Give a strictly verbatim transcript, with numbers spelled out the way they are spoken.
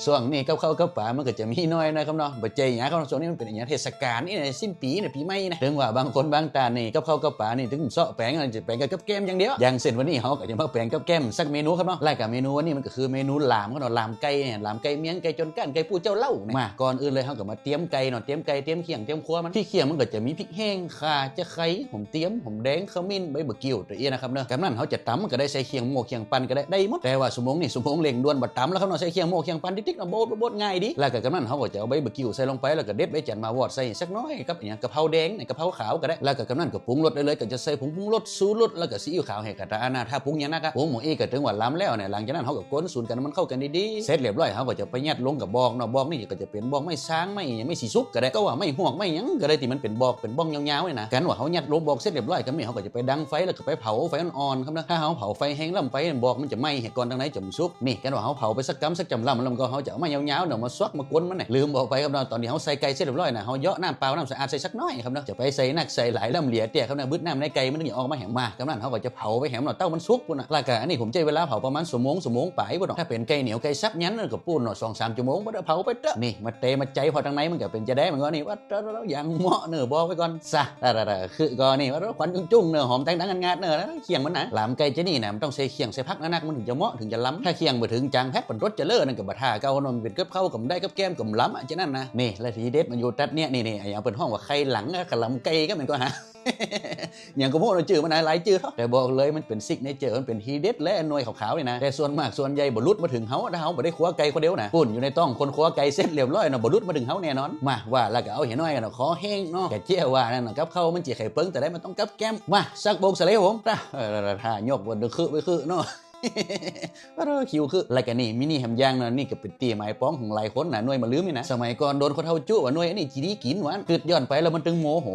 ช่วงนี้กับข้าวกับป๋ามันก็จะมีน้อยนะครับเนาะ บ่ใจ้หยังครับ ช่วงนี้มันเป๋นอะหยังเทศกาลนี่นะ สิ้นปี๋นะ ปี๋ใหม่นะ เถิงว่าบางคนบางต้านนี่กับข้าวกับป๋านี่เถิงเซาะแป๋ง จะแป๋งกับกับแก้มอย่างเดียว อย่างเส้นวันนี้เฮาก็จะมาแป๋งกับแก้มสักเมนูครับเนาะ และก็เมนูวันนี้มันก็คือเมนูหลามครับเนาะ หลามไก่เนี่ย หลามไก่เมียง ไก่จนก้าน ไก่ปูเจ้าเล่าเนี่ย มา ก่อนอื่นเลยเฮาก็มาเตรียมไก่เนาะ เตรียมไก่ เตรียมเขี้ยง เตรียมครัวมัน ตี้เขี้ยงมันก็จะมีพริกแห้ง ข่า จะไคร้ หอมเตียม หอมแดง ขมิ้น ใบบ่ากิ้ว ตะอี้นะครับเนาะ กำนั้นเฮาจะต๋ำก็ได้ ใส่เขี้ยงโม่เขี้ยงปั่นก็ได้ ได้หมด แต่ว่าชั่วโมงนี้ชั่วโมงเร่งด่วน บ่ต๋ำแล้วครับเนาะ ใส่เขี้ยงโม่เขี้ยงปั่นติ๊กๆ เนาะ โบ๊ะๆๆ ง่ายดี แล้วก็กำนั้นเฮาก็จะเอาใบบ่ากิ้วใส่ลงไป แล้วก็เด็ดใบจั่นมาหวอดใส่สักหน้อย กับอะหยัง กะเพราแดงเนี่ย กะเพราขาวก็ได้ แล้วก็กำนั้นก็ปรุงรสได้เลย ก็จะใส่ผงปรุงรส ชูรส แล้วก็ซีอิ๊วขาว แหกะตาอานา ถ้าปรุงอย่างนักอะ ปรุงหมดอี้ก็เถิงว่าลำแล้วเนี่ย หลังจากนั้นเฮาก็คนสูนกั๋นให้มันเข้ากั๋นดีๆ เสร็จเรียบร้อย เฮาก็จะไปยัดลงกับบอกเนาะ บอกนี่ก็จะเป๋นบอกไม้ซาง ไม้อะหยัง ไม้สีสุกก็ได้ ก็ว่าไม้ฮวก ไม้หยังก็ได้ ตี้มันเป๋นบอก เป๋นบ้องยาวๆ เนี่ยนะ กันว่าเฮายัดลงบอกเสร็จเรียบร้อย กำนี้เฮาก็จะไปดังไฟ แล้วก็ไปเผาไฟอ่อนๆ ครับเนาะ ถ้าเฮาเผาไฟแฮงล้ำไป บอกมันจะไหม้เหียก่อน ตังในจะบ่สุก นี่ กันว่าเฮาเผาไปสักกำสักจ๋ำล้ำ แล้วมันก็เฮาจะเอาไม้ยาวๆ เนี่ยมาซวกมาก๋นมันเนี่ย ลืมบอกไปครับเนาะ ต๋อนตี้เฮาใส่ไก่เสร็จเรียบร้อยนะ เฮาเหยาะน้ำเปล่า น้ำสะอาดใส่สักหน้อยครับเนาะ จะไปใส่นักใส่หลายล้ำเหลือเตี้ยครับเนาะ บึดน้ำในไก่มันต้องออกมาแหม มา กำนั้นเฮาก็จะเผาไปแหมเนาะ เต้ามันสุกปู้นน่ะ แล้วก็อันนี้ผมใจ๊เวลาเผาประมาณชั่วโมง ชั่วโมงป๋ายปู้นเนาะ ถ้าเป๋นไก่เหนียวไก่สับหยังนั่นก็ปู้นเนาะ สองสามชั่วโมง บ่ได้เผาไปเต๊อะ นี่ มาเตะมาใจ๊พอตังในมันก็เป๋นจะได้ มันก็นี่ว่า อย่างเหมาะเน่อ บอกไว้ก่อนซะ คือก็นี่ว่าควันจุ้งๆ เน่อ หอมแตงดังงัดๆ เน่อ เขี้ยงมันนะ หลามไก่จะนี่นะ มันต้องใส่เขี้ยงใส่ผักนักๆ มันเถิงจะเหมาะเถิงจะลำ ถ้าเขี้ยงบ่เถิงจางแพทย์ ปันรสจะเล่อ นั่นก็บ่ถ้า เก่าเนาะ มันเป๋นกับข้าวก็บ่ได้ กับแก้มก็บ่ลำอะ จะนั่นนะ นี่ และทีเด็ดมันอยู่ตั๊ดเนี่ย นี่ๆ อะหยังเปิ้นฮ้องว่าไข่หลังอะ กะหล่ำไก่ก็มันก็หา หยังก็บ่ฮู้เนาะ จื้อมันหลายจื้อเถาะ แต่บอกเลยมันเป๋นซิกเนเจอร์ มันเป๋นทีเด็ดเลย หน่วยขาวๆ นี่นะ แต่ส่วนมากส่วนใหญ่บ่หลุดมาเถิงเฮา ถ้าเฮาบ่ได้คั่วไก่คนเดียวนะ ปู้นอยู่ในต๊องคนคั่วไก่เสร็จเรียบร้อยเนาะ บ่หลุดมาเถิงเฮาแน่นอน มา ว่าแล้วก็เอาเหียน้อยกันเนาะ คอแห้งเนาะ กะเจ๊ยว่านั่นน่ะ กับข้าวมันจะไข่เปิ้ง แต่ได้มันต้องกับแก้ม มา สักโบกสะเลยผม เออ ถ้ายกบ่ดึงคือไปคือเนาะ ว่าเราคิวคือ แล้วก็นี่ มีนี่แหมอย่างเนาะ นี่ก็เป๋นตี้หมายปองของหลายคนนะ หน่วยบ่าลืมนี่นะ สมัยก่อนโดนคนเฒ่าจุว่าหน่วยอันนี้จีดีกิ๋นหวาน กึ๊ดย้อนไปแล้วมันเถิงโมโห